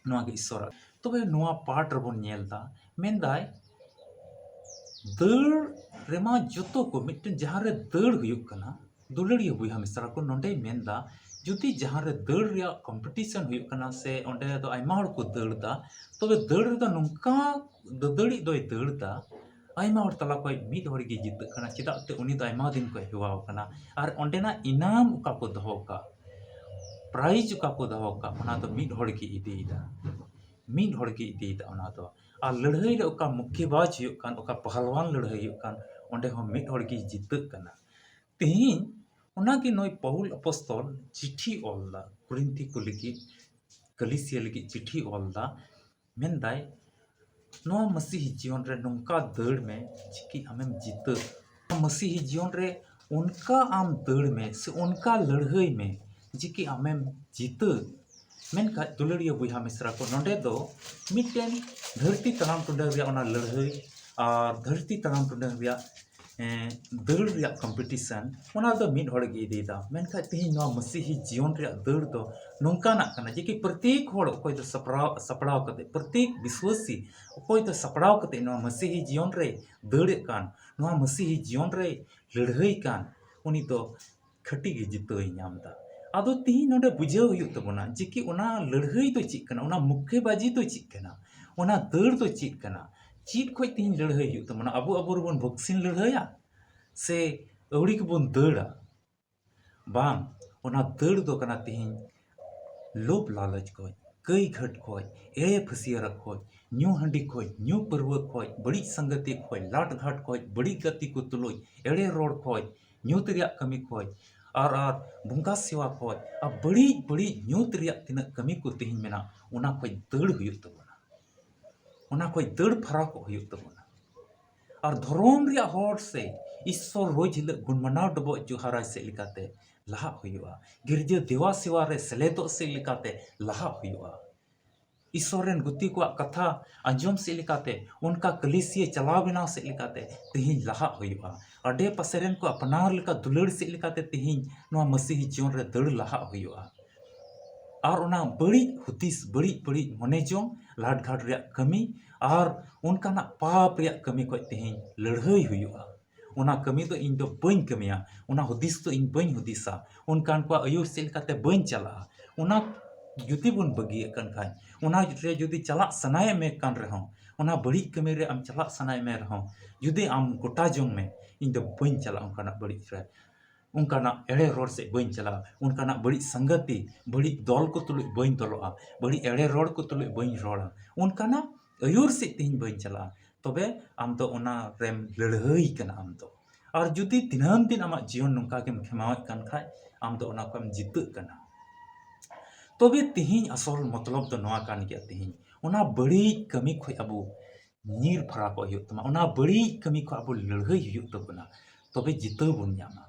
ᱱᱚᱣᱟ ᱜᱮ ᱤᱥᱥᱚᱨᱟᱜ᱾ ᱛᱚᱵᱮ ᱱᱚᱣᱟ ᱯᱟᱴ ᱨᱮᱵᱚᱱ ᱧᱮᱞ ᱫᱟ, ᱢᱮᱱᱫᱟᱭ, ᱫᱟᱹᱲ ᱨᱮᱢᱟ ᱡᱚᱛᱚ ᱠᱚ ᱢᱤᱫᱴᱮᱱ ᱡᱟᱦᱟᱸ ᱨᱮ ᱫᱟᱹᱲ ᱦᱩᱭᱩᱜ ᱠᱟᱱᱟ, ᱫᱩᱞᱟᱹᱲᱤᱭᱟᱹ ᱵᱚᱭᱦᱟ ᱢᱤᱥᱨᱟ ᱠᱚ, ᱱᱚᱰᱮᱭ ᱢᱮᱱᱫᱟ, ᱡᱩᱫᱤ ᱡᱟᱦᱟᱸ ᱨᱮ ᱫᱟᱹᱲ ᱨᱮᱭᱟᱜ ᱠᱚᱢᱯᱤᱴᱤᱥᱚᱱ ᱦᱩᱭᱩᱜ ᱠᱟᱱᱟ ᱥᱮ ᱚᱸᱰᱮ ᱫᱚ ᱟᱭᱢᱟ ᱦᱚᱲ ᱠᱚ ᱫᱟᱹᱲ ᱫᱟ, ᱛᱚᱵᱮ ᱫᱟᱹᱲ ᱨᱮᱫᱚ ᱱᱚᱝᱠᱟ ᱫᱟᱹᱫᱟᱹᱲᱤᱡ ᱫᱚᱭ ᱫᱟᱹᱲ ᱫᱟ, ᱟᱭᱢᱟ ᱦᱚᱲ ᱛᱟᱞᱟ ᱠᱷᱚᱱ ᱢᱤᱫ ᱦᱚᱲ ᱜᱮ ᱡᱤᱛᱟᱹᱜ ᱠᱟᱱᱟ᱾ ᱪᱮᱫᱟᱜ ᱛᱮ ᱩᱱᱤ ᱫᱚ ᱟᱭᱢᱟ ᱫᱤᱱ ᱠᱷᱚᱱ ᱦᱮᱣᱟᱣ ᱠᱟᱱᱟ᱾ ᱟᱨ ᱚᱸᱰᱮᱱᱟᱜ ᱤᱱᱟᱢ ᱚᱠᱟ ᱠᱚ ᱫᱚᱦᱚ ᱠᱟᱜ, ᱯᱨᱟᱭᱤᱡᱽ ᱚᱠᱟ ᱠᱚ ᱫᱚᱦᱚ ᱠᱟᱜ, ᱚᱱᱟ ᱫᱚ ᱢᱤᱫ ᱦᱚᱲ ᱜᱮ ᱤᱫᱤᱭᱮᱫᱟ, ᱢᱤᱫ ᱦᱚᱲ ᱜᱮ ᱤᱫᱤᱭᱮᱫᱟ ᱚᱱᱟ ᱫᱚ᱾ ᱟᱨ ᱞᱟᱹᱲᱦᱟᱹᱭ ᱨᱮ ᱚᱠᱟ ᱢᱩᱠᱠᱮᱵᱟᱡᱽ ᱦᱩᱭᱩᱜ ᱠᱟᱱ, ᱚᱠᱟ ᱯᱟᱦᱞᱣᱟᱱ ᱞᱟᱹᱲᱦᱟᱹᱭ ᱦᱩᱭᱩᱜ ᱠᱟᱱ, ᱚᱸᱰᱮ ᱦᱚᱸ ᱢᱤᱫ ᱦᱚᱲ ᱜᱮ ᱡᱤᱛᱟᱹᱜ ᱠᱟᱱᱟ᱾ ᱛᱮᱦᱮᱧ ᱚᱱᱟᱜᱮ ᱱᱩᱭ ᱯᱟᱣᱩᱞ ᱟᱯᱚᱥᱛᱚᱞ ᱪᱤᱴᱷᱤ ᱚᱞ ᱫᱟ, ᱠᱚᱨᱤᱱᱛᱷᱤ ᱠᱚ ᱞᱟᱹᱜᱤᱫ, ᱠᱟᱹᱞᱤᱥᱤᱭᱟ ᱞᱟᱹᱜᱤᱫ ᱪᱤᱴᱷᱤ ᱚᱞ ᱫᱟ, ᱢᱮᱱᱫᱟᱭ, ᱱᱚᱣᱟ ᱢᱟᱹᱥᱤᱦᱤ ᱡᱤᱭᱚᱱ ᱨᱮ ᱱᱚᱝᱠᱟ ᱫᱟᱹᱲ ᱢᱮ ᱡᱮᱠᱤ ᱟᱢᱮᱢ ᱡᱤᱛᱟᱹᱜ᱾ ᱢᱟᱹᱥᱤᱦᱤ ᱡᱤᱭᱚᱱ ᱨᱮ ᱚᱱᱠᱟ ᱟᱢ ᱫᱟᱹᱲ ᱢᱮ ᱥᱮ ᱚᱱᱠᱟ ᱞᱟᱹᱲᱦᱟᱹᱭ ᱢᱮ ᱡᱮᱠᱤ ᱟᱢᱮᱢ ᱡᱤᱛᱟᱹᱜ᱾ ᱢᱮᱱᱠᱷᱟᱱ ᱫᱩᱞᱟᱹᱲᱤᱭᱟᱹ ᱵᱚᱭᱦᱟ ᱢᱤᱥᱨᱟ ᱠᱚ, ᱱᱚᱰᱮ ᱫᱚ ᱢᱤᱫᱴᱮᱱ ᱫᱷᱟᱹᱨᱛᱤ ᱛᱟᱲᱟᱢ ᱴᱩᱰᱟᱹᱝ ᱨᱮᱭᱟᱜ ᱚᱱᱟ ᱞᱟᱹᱲᱦᱟᱹᱭ ᱟᱨ ᱫᱷᱟᱹᱨᱛᱤ ᱛᱟᱲᱟᱢ ᱴᱩᱰᱟᱹᱝ ᱨᱮᱭᱟᱜ, ᱮᱸ, ᱫᱟᱹᱲ ᱨᱮᱭᱟᱜ ᱠᱚᱢᱯᱤᱴᱤᱥᱚᱱ, ᱚᱱᱟ ᱫᱚ ᱢᱤᱫ ᱦᱚᱲ ᱜᱮ ᱤᱫᱤᱭᱮᱫᱟ᱾ ᱢᱮᱱᱠᱷᱟᱱ ᱛᱮᱦᱮᱧ ᱱᱚᱣᱟ ᱢᱟᱹᱥᱤᱦᱤ ᱡᱤᱭᱚᱱ ᱨᱮᱭᱟᱜ ᱫᱟᱹᱲ ᱫᱚ ᱱᱚᱝᱠᱟᱱᱟᱜ ᱠᱟᱱᱟ ᱡᱮ ᱠᱤ ᱯᱨᱚᱛᱮᱠ ᱦᱚᱲ ᱚᱠᱚᱭ ᱫᱚ ᱥᱟᱯᱲᱟᱣ, ᱥᱟᱯᱲᱟᱣ ᱠᱟᱛᱮ, ᱯᱨᱚᱛᱮᱠ ᱵᱤᱥᱣᱟᱹᱥᱤ ᱚᱠᱚᱭ ᱫᱚ ᱥᱟᱯᱲᱟᱣ ᱠᱟᱛᱮ ᱱᱚᱣᱟ ᱢᱟᱹᱥᱤᱦᱤ ᱡᱤᱭᱚᱱ ᱨᱮ ᱫᱟᱹᱲᱮᱫ ᱠᱟᱱ, ᱱᱚᱣᱟ ᱢᱟᱹᱥᱤᱦᱤ ᱡᱤᱭᱚᱱ ᱨᱮ ᱞᱟᱹᱲᱦᱟᱹᱭ ᱠᱟᱱ, ᱩᱱᱤ ᱫᱚ ᱠᱷᱟᱹᱴᱤ ᱜᱮ ᱡᱤᱛᱟᱹᱣ ᱮ ᱧᱟᱢ ᱮᱫᱟ᱾ ᱟᱫᱚ ᱛᱤᱦᱤᱧ ᱱᱚᱰᱮ ᱵᱩᱡᱷᱟᱹᱣ ᱦᱩᱭᱩᱜ ᱛᱟᱵᱚᱱᱟ ᱡᱮ ᱠᱤ ᱚᱱᱟ ᱞᱟᱹᱲᱦᱟᱹᱭ ᱫᱚ ᱪᱮᱫ ᱠᱟᱱᱟ, ᱚᱱᱟ ᱢᱩᱠᱠᱮᱵᱟᱡᱤ ᱫᱚ ᱪᱮᱫ ᱠᱟᱱᱟ, ᱚᱱᱟ ᱫᱟᱹᱲ ᱫᱚ ᱪᱮᱫ ᱠᱟᱱᱟ? ᱪᱮᱫ ᱠᱷᱚᱡ ᱛᱮᱦᱮᱧ ᱞᱟᱹᱲᱦᱟᱹᱭ ᱦᱩᱭᱩᱜ ᱛᱟᱵᱚᱱᱟ? ᱟᱵᱚ ᱟᱵᱚ ᱨᱮᱵᱚᱱ ᱵᱷᱚᱠᱥᱤᱱ ᱞᱟᱹᱲᱦᱟᱹᱭᱟ ᱥᱮ ᱟᱹᱣᱲᱤ ᱜᱮᱵᱚᱱ ᱫᱟᱹᱲᱟ? ᱵᱟᱝ, ᱚᱱᱟ ᱫᱟᱹᱲ ᱫᱚ ᱠᱟᱱᱟ ᱛᱮᱦᱮᱧ ᱞᱳᱵᱷ ᱞᱟᱞᱚᱪ ᱠᱷᱚᱡ, ᱠᱟᱹᱭ ᱜᱷᱟᱹᱴ ᱠᱷᱚᱡ, ᱮᱲᱮ ᱯᱷᱟᱹᱥᱤᱭᱟᱹᱨᱟᱜ ᱠᱷᱚᱡ, ᱧᱩ ᱦᱟᱺᱰᱤ ᱠᱷᱚᱡ, ᱧᱩ ᱯᱟᱹᱨᱣᱟᱹ ᱠᱷᱚᱡ, ᱵᱟᱹᱲᱤᱡ ᱥᱟᱝᱜᱟᱛᱤ ᱠᱷᱚᱡ, ᱞᱟᱴ ᱜᱷᱟᱴ ᱠᱷᱚᱡ, ᱵᱟᱹᱲᱤᱡ ᱜᱟᱛᱮ ᱠᱚ ᱛᱩᱞᱩᱡ ᱮᱲᱮ ᱨᱚᱲ ᱠᱷᱚᱡ, ᱧᱩᱛ ᱨᱮᱭᱟᱜ ᱠᱟᱹᱢᱤ ᱠᱷᱚᱡ, ᱟᱨ ᱟᱨ ᱵᱚᱸᱜᱟ ᱥᱮᱣᱟ ᱠᱷᱚᱡ, ᱟᱨ ᱵᱟᱹᱲᱤᱡ ᱵᱟᱹᱲᱤᱡ ᱧᱩᱛ ᱨᱮᱭᱟᱜ ᱛᱤᱱᱟᱹᱜ ᱠᱟᱹᱢᱤ ᱠᱚ ᱛᱮᱦᱮᱧ ᱢᱮᱱᱟᱜ, ᱚᱱᱟ ᱠᱷᱚᱡ ᱫᱟᱹᱲ ᱦᱩᱭᱩᱜ ᱛᱟᱵᱚᱱᱟ᱾ ᱚᱱᱟ ᱠᱷᱚᱡ ᱫᱟᱹᱲ ᱯᱷᱟᱨᱟᱠᱚᱜ ᱦᱩᱭᱩᱜ ᱛᱟᱵᱚᱱᱟ᱾ ᱟᱨ ᱫᱷᱚᱨᱚᱢ ᱨᱮᱭᱟᱜ ᱦᱚᱨ ᱥᱮ ᱤᱥᱥᱚᱨ ᱨᱳᱡᱽ ᱦᱤᱞᱳᱜ ᱜᱩᱱ ᱢᱟᱱᱟᱣ ᱰᱚᱵᱚᱜ ᱡᱚᱦᱟᱨᱟᱭ ᱥᱮᱫ ᱞᱮᱠᱟᱛᱮ ᱞᱟᱦᱟᱜ ᱦᱩᱭᱩᱜᱼᱟ᱾ ᱜᱤᱨᱡᱟᱹ ᱫᱮᱣᱟ ᱥᱮᱣᱟ ᱨᱮ ᱥᱮᱞᱮᱫᱚᱜ ᱥᱮᱫ ᱞᱮᱠᱟᱛᱮ ᱞᱟᱦᱟᱜ ᱦᱩᱭᱩᱜᱼᱟ᱾ ᱤᱥᱥᱚᱨ ᱨᱮᱱ ᱜᱩᱛᱤ ᱠᱚᱣᱟᱜ ᱠᱟᱛᱷᱟ ᱟᱸᱡᱚᱢ ᱥᱮᱫ ᱞᱮᱠᱟᱛᱮ, ᱚᱱᱠᱟ ᱠᱟᱹᱞᱤᱥᱤᱭᱟᱹ ᱪᱟᱞᱟᱣ ᱵᱮᱱᱟᱣ ᱥᱮᱫ ᱞᱮᱠᱟᱛᱮ ᱛᱮᱦᱮᱧ ᱞᱟᱦᱟᱜ ᱦᱩᱭᱩᱜᱼᱟ᱾ ᱟᱰᱮ ᱯᱟᱥᱮ ᱨᱮᱱ ᱠᱚ ᱟᱯᱱᱟᱨ ᱞᱮᱠᱟ ᱫᱩᱞᱟᱹᱲ ᱥᱮᱫ ᱞᱮᱠᱟᱛᱮ ᱛᱮᱦᱮᱧ ᱱᱚᱣᱟ ᱢᱟᱹᱥᱤᱦᱤ ᱡᱤᱭᱚᱱ ᱨᱮ ᱫᱟᱹᱲ ᱞᱟᱦᱟᱜ ᱦᱩᱭᱩᱜᱼᱟ᱾ ᱟᱨ ᱚᱱᱟ ᱵᱟᱹᱲᱤᱡ ᱦᱩᱫᱤᱥ, ᱵᱟᱹᱲᱤᱡ ᱵᱟᱹᱲᱤᱡ ᱢᱚᱱᱮ ᱡᱚᱝ, ᱞᱟᱴ ᱜᱷᱟᱴ ᱨᱮᱭᱟᱜ ᱠᱟᱹᱢᱤ ᱟᱨ ᱚᱱᱠᱟᱱᱟᱜ ᱯᱟᱯ ᱨᱮᱭᱟᱜ ᱠᱟᱹᱢᱤ ᱠᱷᱚᱡ ᱛᱮᱦᱮᱧ ᱞᱟᱹᱲᱦᱟᱹᱭ ᱦᱩᱭᱩᱜᱼᱟ᱾ ᱚᱱᱟ ᱠᱟᱹᱢᱤ ᱫᱚ ᱤᱧ ᱫᱚ ᱵᱟᱹᱧ ᱠᱟᱹᱢᱤᱭᱟ, ᱚᱱᱟ ᱦᱩᱫᱤᱥ ᱫᱚ ᱤᱧ ᱵᱟᱹᱧ ᱦᱩᱫᱤᱥᱟ, ᱚᱱᱠᱟᱱ ᱠᱚᱣᱟᱜ ᱟᱹᱭᱩᱨ ᱥᱮᱫ ᱞᱮᱠᱟᱛᱮ ᱵᱟᱹᱧ ᱪᱟᱞᱟᱜᱼᱟ᱾ ᱚᱱᱟ ᱡᱩᱫᱤ ᱵᱚᱱ ᱵᱟᱹᱜᱤᱭᱮᱫ ᱠᱟᱱ ᱠᱷᱟᱡ, ᱚᱱᱟ ᱨᱮ ᱡᱩᱫᱤ ᱪᱟᱞᱟᱜ ᱥᱟᱱᱟᱭᱮᱫ ᱢᱮ ᱠᱟᱱ ᱨᱮᱦᱚᱸ, ᱚᱱᱟ ᱵᱟᱹᱲᱤᱡ ᱠᱟᱹᱢᱤ ᱨᱮ ᱟᱢ ᱪᱟᱞᱟᱜ ᱥᱟᱱᱟᱭᱮᱫ ᱢᱮ ᱨᱮᱦᱚᱸ, ᱡᱩᱫᱤ ᱟᱢ ᱜᱚᱴᱟ ᱡᱚᱝ ᱢᱮ, ᱤᱧ ᱫᱚ ᱵᱟᱹᱧ ᱪᱟᱞᱟᱜᱼᱟ ᱚᱱᱠᱟᱱᱟᱜ ᱵᱟᱹᱲᱤᱡ ᱨᱮ, ᱚᱱᱠᱟᱱᱟᱜ ᱮᱲᱮ ᱨᱚᱲ ᱥᱮᱫ ᱵᱟᱹᱧ ᱪᱟᱞᱟᱜᱼᱟ, ᱚᱱᱠᱟᱱᱟᱜ ᱵᱟᱹᱲᱤᱡ ᱥᱟᱝᱜᱟᱛᱤ, ᱵᱟᱹᱲᱤᱡ ᱫᱚᱞ ᱠᱚ ᱛᱩᱞᱩᱡ ᱵᱟᱹᱧ ᱫᱚᱞᱚᱜᱼᱟ, ᱵᱟᱹᱲᱤᱡ ᱮᱲᱮ ᱨᱚᱲ ᱠᱚ ᱛᱩᱞᱩᱡ ᱵᱟᱹᱧ ᱨᱚᱲᱟ, ᱚᱱᱠᱟᱱᱟᱜ ᱟᱹᱭᱩᱨ ᱥᱮᱫ ᱛᱮᱦᱮᱧ ᱵᱟᱹᱧ ᱪᱟᱞᱟᱜᱼᱟ, ᱛᱚᱵᱮ ᱟᱢ ᱫᱚ ᱚᱱᱟ ᱨᱮᱢ ᱞᱟᱹᱲᱦᱟᱹᱭ ᱠᱟᱱᱟ᱾ ᱟᱢ ᱫᱚ ᱟᱨ ᱡᱩᱫᱤ ᱫᱤᱱᱟᱹᱢ ᱫᱤᱱ ᱟᱢᱟᱜ ᱡᱤᱭᱚᱱ ᱱᱚᱝᱠᱟ ᱜᱮᱢ ᱠᱷᱮᱢᱟᱣᱮᱫ ᱠᱟᱱ ᱠᱷᱟᱡ, ᱟᱢ ᱫᱚ ᱚᱱᱟ ᱠᱚᱢ ᱡᱤᱛᱟᱹᱜ ᱠᱟᱱᱟ᱾ ᱛᱚᱵᱮ ᱛᱮᱦᱮᱧ ᱟᱥᱚᱞ ᱢᱚᱛᱞᱚᱵ ᱫᱚ ᱱᱚᱣᱟ ᱠᱟᱱ ᱜᱮᱭᱟ, ᱛᱮᱦᱮᱧ ᱚᱱᱟ ᱵᱟᱹᱲᱤᱡ ᱠᱟᱹᱢᱤ ᱠᱷᱚᱡ ᱟᱵᱚ ᱧᱤᱨ ᱯᱷᱟᱨᱟᱠᱚᱜ ᱦᱩᱭᱩᱜ ᱛᱟᱢᱟ, ᱚᱱᱟ ᱵᱟᱹᱲᱤᱡ ᱠᱟᱹᱢᱤ ᱠᱷᱚᱡ ᱟᱵᱚ ᱞᱟᱹᱲᱦᱟᱹᱭ ᱦᱩᱭᱩᱜ ᱛᱟᱵᱚᱱᱟ, ᱛᱚᱵᱮ ᱡᱤᱛᱟᱹᱣ ᱵᱚᱱ ᱧᱟᱢᱟ᱾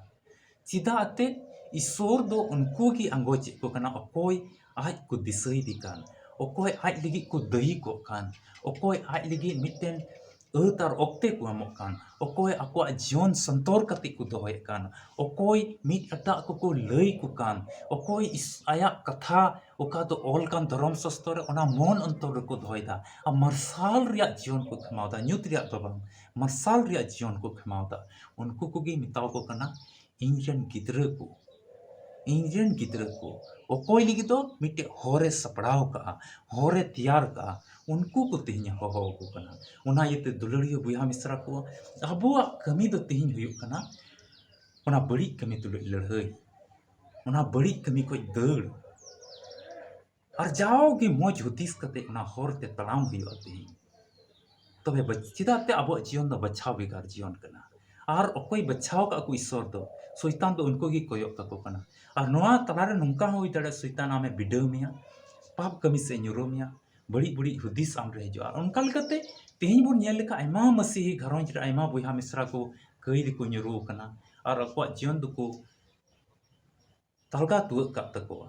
ᱪᱮᱫᱟᱜ ᱮᱱᱛᱮᱫ? ᱤᱥᱥᱚᱨ ᱫᱚ ᱩᱱᱠᱩ ᱜᱮ ᱟᱸᱜᱚᱪᱮᱫ ᱠᱚ ᱠᱟᱱᱟ, ᱚᱠᱚᱭ ᱟᱡ ᱠᱚ ᱫᱤᱥᱟᱹᱭᱮᱫᱮ ᱠᱟᱱ, ᱚᱠᱚᱭ ᱟᱡ ᱞᱟᱹᱜᱤᱫ ᱠᱚ ᱫᱟᱹᱭᱤ ᱠᱚᱜ ᱠᱟᱱ, ᱚᱠᱚᱭ ᱟᱡ ᱞᱟᱹᱜᱤᱫ ᱢᱤᱫᱴᱮᱱ ᱟᱹᱛ ᱟᱨ ᱚᱠᱛᱮ ᱠᱚ ᱮᱢᱚᱜ ᱠᱟᱱ, ᱚᱠᱚᱭ ᱟᱠᱚᱣᱟᱜ ᱡᱤᱭᱚᱱ ᱥᱚᱱᱛᱚᱨ ᱠᱟᱛᱮ ᱠᱚ ᱫᱚᱦᱚᱭᱮᱫ ᱠᱟᱱ, ᱚᱠᱚᱭ ᱢᱤᱫ ᱮᱴᱟᱜ ᱠᱚᱠᱚ ᱞᱟᱹᱭ ᱠᱚ ᱠᱟᱱ, ᱚᱠᱚᱭ ᱤᱥ-, ᱟᱭᱟᱜ ᱠᱟᱛᱷᱟ ᱚᱠᱟ ᱫᱚ ᱚᱞ ᱠᱟᱱ ᱫᱷᱚᱨᱚᱢ ᱥᱟᱥᱛᱚᱨ ᱨᱮ, ᱚᱱᱟ ᱢᱚᱱ ᱚᱱᱛᱚᱨ ᱨᱮᱠᱚ ᱫᱚᱦᱚᱭᱮᱫᱟ᱾ ᱟᱨ ᱢᱟᱨᱥᱟᱞ ᱨᱮᱭᱟᱜ ᱡᱤᱭᱚᱱ ᱠᱚ ᱠᱷᱮᱢᱟᱣᱫᱟ, ᱧᱩᱛ ᱨᱮᱭᱟᱜ ᱫᱚ ᱵᱟᱝ, ᱢᱟᱨᱥᱟᱞ ᱨᱮᱭᱟᱜ ᱡᱤᱭᱚᱱ ᱠᱚ ᱠᱷᱮᱢᱟᱣᱫᱟ᱾ ᱩᱱᱠᱩ ᱠᱚᱜᱮ ᱢᱮᱛᱟᱣ ᱠᱚ ᱠᱟᱱᱟ, ᱤᱧ ᱨᱮᱱ ᱜᱤᱫᱽᱨᱟᱹ ᱠᱚ, ᱤᱧ ᱨᱮᱱ ᱜᱤᱫᱽᱨᱟᱹ ᱠᱚ, ᱚᱠᱚᱭ ᱞᱟᱹᱜᱤᱫ ᱫᱚ ᱢᱤᱫᱴᱮᱡ ᱦᱚᱨᱮ ᱥᱟᱯᱲᱟᱣ ᱠᱟᱜᱼᱟ, ᱦᱚᱨᱮ ᱛᱮᱭᱟᱨ ᱠᱟᱜᱼᱟ, ᱩᱱᱠᱩ ᱠᱚ ᱛᱮᱦᱮᱧ ᱦᱚᱦᱚ ᱟᱠᱚ ᱠᱟᱱᱟ᱾ ᱚᱱᱟ ᱤᱭᱟᱹᱛᱮ ᱫᱩᱞᱟᱹᱲᱤᱭᱟᱹ ᱵᱚᱭᱦᱟ ᱢᱤᱥᱨᱟ ᱠᱚ, ᱟᱵᱚᱣᱟᱜ ᱠᱟᱹᱢᱤ ᱫᱚ ᱛᱮᱦᱮᱧ ᱦᱩᱭᱩᱜ ᱠᱟᱱᱟ ᱚᱱᱟ ᱵᱟᱹᱲᱤᱡ ᱠᱟᱹᱢᱤ ᱛᱩᱞᱩᱡ ᱞᱟᱹᱲᱦᱟᱹᱭ, ᱚᱱᱟ ᱵᱟᱹᱲᱤᱡ ᱠᱟᱹᱢᱤ ᱠᱷᱚᱡ ᱫᱟᱹᱲ, ᱟᱨ ᱡᱟᱣᱜᱮ ᱢᱚᱡᱽ ᱦᱩᱫᱤᱥ ᱠᱟᱛᱮ ᱚᱱᱟ ᱦᱚᱨ ᱛᱮ ᱛᱟᱲᱟᱢ ᱦᱩᱭᱩᱜᱼᱟ ᱛᱮᱦᱮᱧ᱾ ᱛᱚᱵᱮ ᱵᱟᱪ-, ᱪᱮᱫᱟᱜ ᱛᱮ ᱟᱵᱚᱣᱟᱜ ᱡᱤᱭᱚᱱ ᱫᱚ ᱵᱟᱪᱷᱟᱣ ᱵᱷᱮᱜᱟᱨ ᱡᱤᱭᱚᱱ ᱠᱟᱱᱟ? ᱟᱨ ᱚᱠᱚᱭ ᱵᱟᱪᱷᱟᱣ ᱠᱟᱜ ᱠᱚ ᱤᱥᱥᱚᱨ ᱫᱚ? ᱥᱚᱭᱛᱟᱱ ᱫᱚ ᱩᱱᱠᱩ ᱜᱮ ᱠᱚᱭᱚᱜ ᱠᱟᱠᱚ ᱠᱟᱱᱟ᱾ ᱟᱨ ᱱᱚᱣᱟ ᱛᱟᱞᱟᱨᱮ ᱱᱚᱝᱠᱟ ᱦᱚᱸ ᱦᱩᱭ ᱫᱟᱲᱮᱭᱟᱜᱼᱟ, ᱥᱚᱭᱛᱟᱱ ᱟᱢᱮ ᱵᱤᱰᱟᱹᱣ ᱢᱮᱭᱟ, ᱯᱟᱯ ᱠᱟᱹᱢᱤ ᱥᱮᱫ ᱧᱩᱨᱩ ᱢᱮᱭᱟ, ᱵᱟᱹᱲᱤᱡ ᱵᱟᱹᱲᱤᱡ ᱦᱩᱫᱤᱥ ᱟᱢ ᱨᱮ ᱦᱤᱡᱩᱜᱼᱟ᱾ ᱟᱨ ᱚᱱᱠᱟ ᱞᱮᱠᱟᱛᱮ ᱛᱮᱦᱮᱧ ᱵᱚᱱ ᱧᱮᱞ ᱞᱮᱠᱷᱟᱱ ᱟᱭᱢᱟ ᱢᱟᱹᱥᱤᱦᱤ ᱜᱷᱟᱨᱚᱸᱡᱽ ᱨᱮ ᱟᱭᱢᱟ ᱵᱚᱭᱦᱟ ᱢᱤᱥᱨᱟ ᱠᱚ ᱠᱟᱹᱭ ᱨᱮᱠᱚ ᱧᱩᱨᱩ ᱟᱠᱟᱱᱟ ᱟᱨ ᱟᱠᱚᱣᱟᱜ ᱡᱤᱭᱚᱱ ᱫᱚᱠᱚ ᱛᱟᱞᱜᱟ ᱛᱩᱣᱟᱹᱜ ᱠᱟᱜ ᱛᱟᱠᱚᱣᱟ